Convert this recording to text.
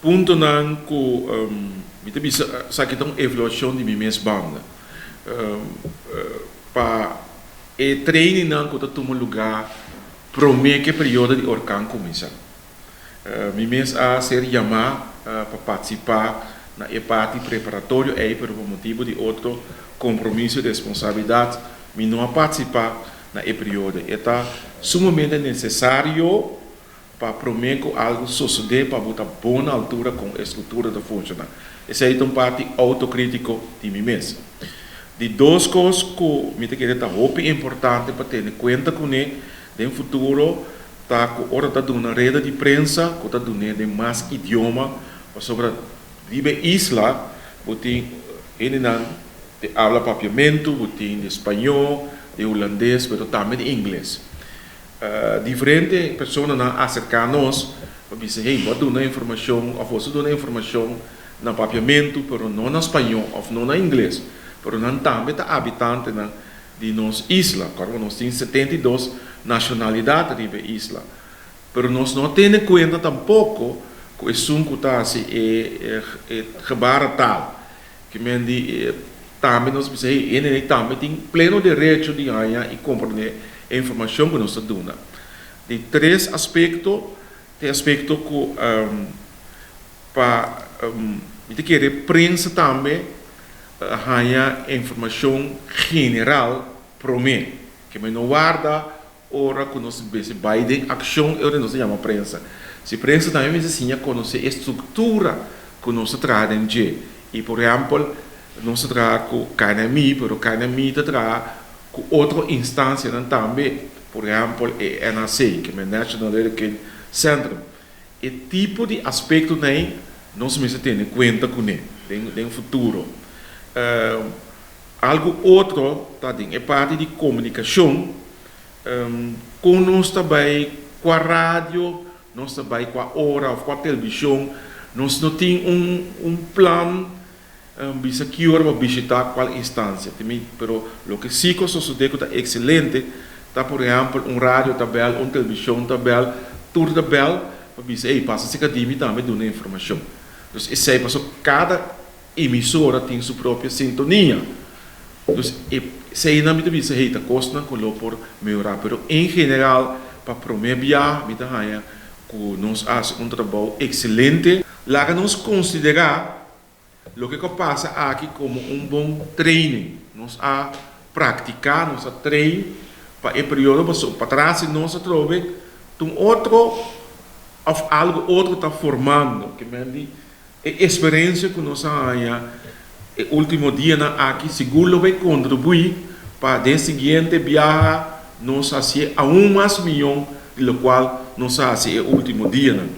Puntonan ku mi ta bisa esaki ta un evaluashon di mi mes banda. Pa e trainingnan ku ta tuma lugá promé ku e periodo di orkan kuminsá. Mi mes a ser yamá pa partisipá na e parti preparatorio ei, pero pa motibu di otro kompromiso i responsabilidat mi no a partisipá na e periodo. E ta sumamente nesesario pa promé ku algu sosodé pa bo ta bon na altura kon e struktura ta funshoná. Esei ta un parti outokritiko di mi mes. Di dos kos ku mi ta kere ta hopi importante pa tene kuenta kuné den futuro ta ku ora ta duna reda di prensa ku ta dun'é den mas idioma pasobra riba e isla bo tin hendenan di abla papiamentu, bo tin di spañó, di hulandes pero tambe di ingles. Diferente personanan a aserká nos pa bisa, hey, bo a duna informashon òf boso a duna informashon na papiamentu pero no na spañó òf no na ingles, pero nan tambe ta abitantenan di nos isla. Kòrda nos tin 72 nashonalidat riba e isla. Pero nos no a tene kuenta tampoko ku esun ku ta hasi e gebarentaal. Ke men di tambe nos bisa, hey, hende ei tambe tin pleno derecho di haña i komprendé e informashon ku nos ta duna. Di tres aspekto ta e aspekto ku pa mi ta kere prensa tambe haña informashon general promé. Ke men no warda ora ku nos mester bai den akshon e ora nos ta yama prensa. Si prensa tambe mester siña konosé e struktura ku nos ta traha den dje. I por ehèmpel nos ta traha ku KNMI, pero KNMI ta traha ku otro instansianan tambe, por ehèmpel e NHC, ke men National Hurricane Centrum. E tipo di aspektonan ei nos mester tene kuenta kuné den futuro. Algu otro ta den e parti di komunikashon, kon nos ta bai kua radio nos ta bai kua ora òf kua televishon, nos no tin un plan bisa ki ora bo bishitá kual instansia. Pero loke sí ku a sosodé ku ta ekselente ta por ehèmpel un radio ta bèl, un televishon ta bèl, tur ta bèl pa bisa ey pasa serka di mi tambe duna informashon. Dus esei pasobra kada emisora tin su propio sintonia. Dus eseinan mi ta bisa hey ta kosnan ku lo por mehorá pero en general pa promé bia mi ta haña ku nos a hasi un trabou ekselente. Laga nos konsiderá loke ku a pasa aki komo un bon training. Nos a praktiká, nos a train pa e periodo pasobra patras si nos atrobe ta un otro òf algu otro ta formando. Ke men di e eksperensia ku nos a haña e último dianan aki sigur lo bai kontribuí pa den siguiente biaha nos hasié aun mas mion di lokual nos a hasi e último dianan.